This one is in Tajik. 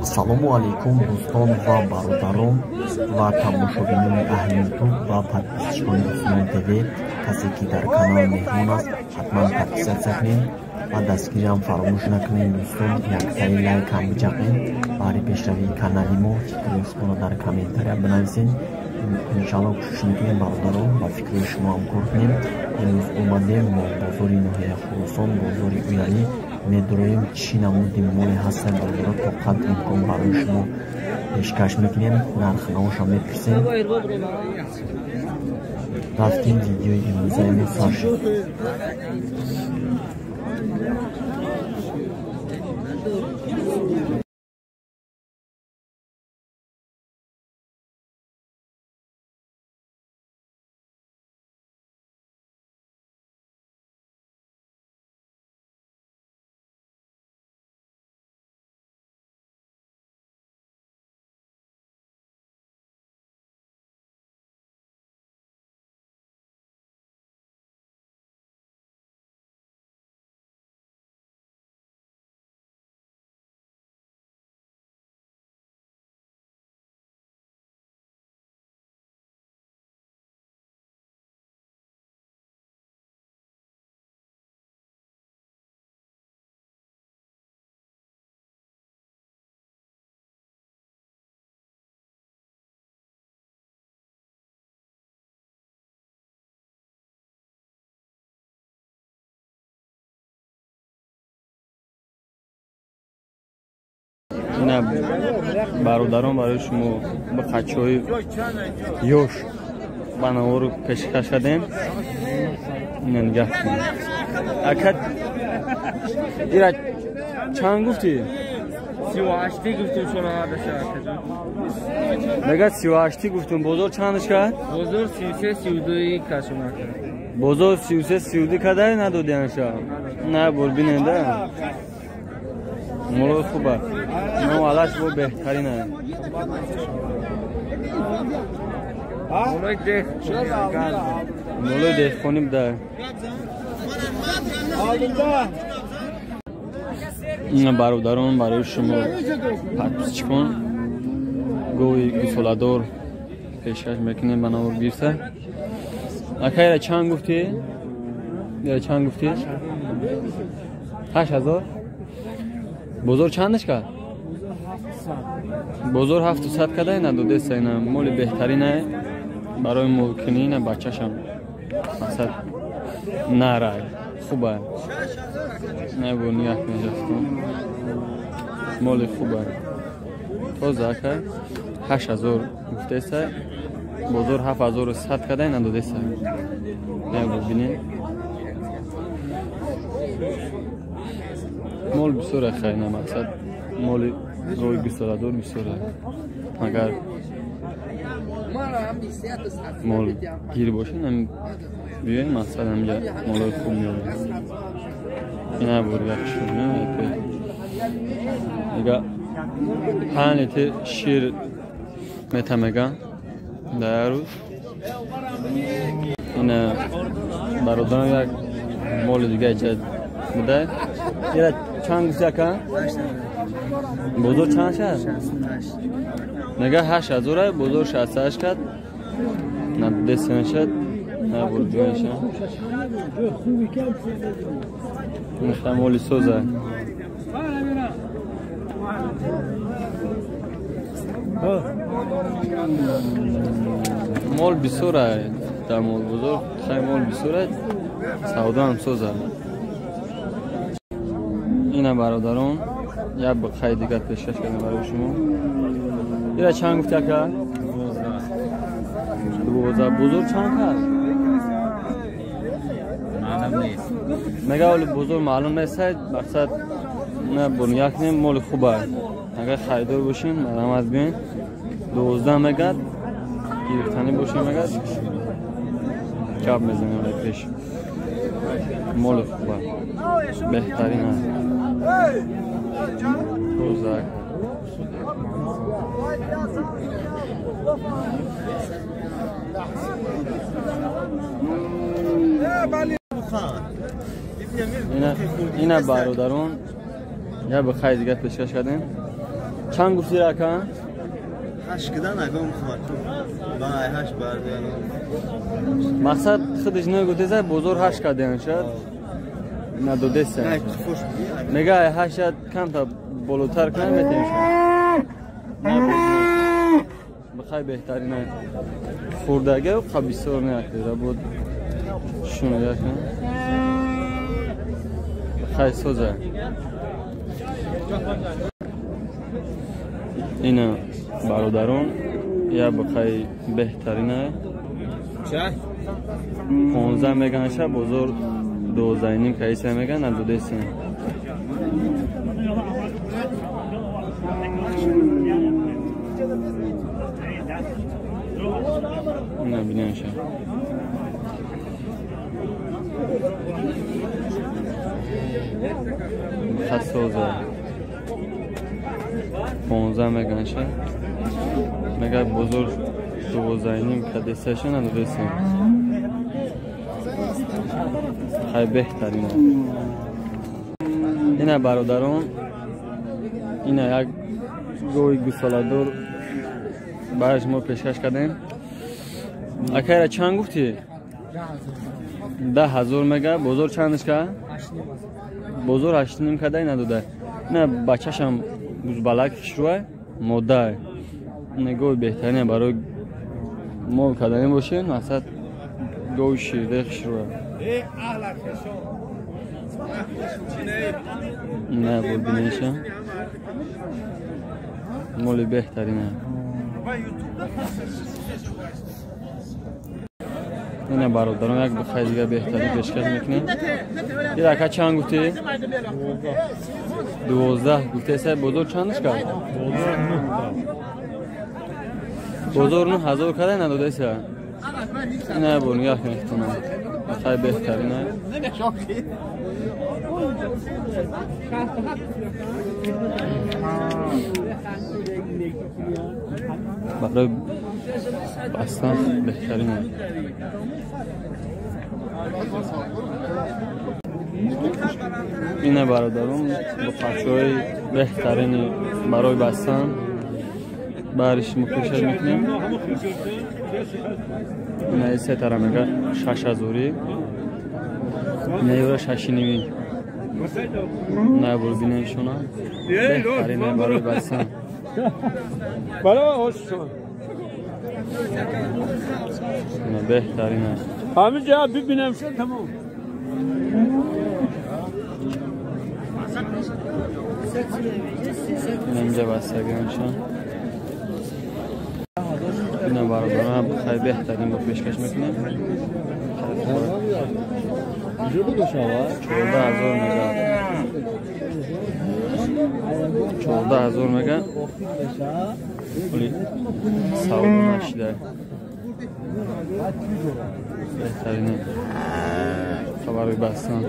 Ассалому алайкум дӯстон ва бародарон ва тамошобинони аҳли Ютуб ва подписчикони Усмон ТВ. Касе ки дар канал меҳмон аст, ҳатман подписаться кунед ва дастгириам фаромӯш накунед дӯстон. Яктаи лайкам биҷақед баҳри пешравии канали мо. Фикри худро дар комментария бинависед. Иншалло кӯшиш мекунем бародарон ба фикри шумо ҳам кор кунем. Имрӯз омадем мо бозори ноҳияи Хуросон, бозори Уялӣ. Медроем чӣ намуди моле ҳастанд бародаро, то қадр имкон барои шумо пешкаш мекунем, нархнавошам мепурсем. Рафтем, видеои имрӯзаи мо сар шуд. Ина бародарон барои шумо ба қачҳои ёш ба навору пешкаш кардем. Ина нигаҳ кунед. Ака, ира чанд гуфтӣ? 38 гуфтум шумо адаша акаҷон. Мега 38 гуфтум, бозор чандаш кард? Бозор 33 32 кашум ака. Бозор 33 32 кадай надоди аша? На бор биненда. Молои хуба. Но алаш бо беҳтарин аст. Молои деҳқонӣ буда. Ина бародарон барои шумо подписчикон гови гусоладор пешкаш мекунем ба навор гирса. Ака, ира чанд гуфтӣ? Ира чанд гуфтӣ? 8000. Бозор чандаш кард? Бозор 700 кадай надодеса. Ина моли беҳтарина барои молкунӣ. Ина бачашам мақсад нарай хуба. Не бо нигаҳ кунед ҷастон, моли хуба тоза ака. 8000 гуфтеса, бозор 7100 кадай надодеса. Не бо бинед, мол бисёр хайна мақсад моли рои гусоладор бисёр. Агар мол гир бошад, биёем мақсад ҳамҷа молои хуб меорем. Ина бургак шуд дига 5 литр шир метамега дар як рӯз. Ина бародарон як моли дига иҷа буда. Ира чанд гуфти ака? Бозор чанд шуд? Мега 8000, бозор 68 кард. Надодеса нашад, набурди наша. Ин моли соза. Мол бисёр дар мол бозор, хай мол бисёр, савдо ҳам соза. Ина бародарон як бақаи дигар пешкаш кардем барои шумо. Ира чанд гуфти ака? 12. Бозор чанд кард? Маълум нест. Мега оли бозор маълум нест, мақсад на бурнигаҳ кунем, моли хуба. Агар харидор бошем, марҳамат биёед. 12 мегад, гирифтанӣ бошем мегад, гап мезанем пеш. Моли хуба. Беҳтарин аст. Тоза. Ина бародарон як бақаи дигар пешкаш кардем. Чанд гуфти рака? 8 кидан агом хуб. Ба 8 бардиан. Мақсад худаш нагуфтеса бозор 8 кардиан шад. Надодеса. Мега 8 камта болотар кунам метем шад. Бихай беҳтарина. Хурдага қа бисёр неакда буд. Шуно якна. Бихай соза. Ина бародарон я бихай беҳтарина. 15 меганша бозор 12.5 кайса меган надодеса. На бинанша. Хасоза. 15 меганша. Мега бозор 12.5 кадесаша надодеса. Хай беҳтарина. Ина бародарон, ина як гови гусоладор бараш мо пешкаш кардем. Акайра чанд гуфтӣ? 10,000 мега. Бозор чандаш ка? Бозор 8.5 кадай надода. Ина бачашам гузбалак хушрӯа, мода. Ина гови беҳтарина барои мол кардани бошед, мақсад гови ширде хушрӯа. На бурбинеша. Моли беҳтарина. Ина бародарон як бихай дига беҳтарин пешкаш мекунем. Ин рака чанд гуфтӣ? 12 гуфтӣ. Сай бозор чандаш кард? Бозор 9,000 карда надодеса. Ина бо нигоҳ кунед хутона. Бихай беҳтарина. Барои бастан беҳтарина. Ина бародарон буқачаҳои беҳтарини барои бастан бариш мо пешкаш мекунем. Ина се тара мега 6,000, ина юра 6.5. На бурбинашона беҳтарина барои бастан. Ина беҳтарина. Ҳаминҷа бибинам шуд тамом. Инамҷа бастагианшон. Ина бародарон бихай беҳтарин бо пешкаш мекунем. 14,000 мега. 14,000 мега. Пули савдо нашида. Беҳтарина. Хабари бастан.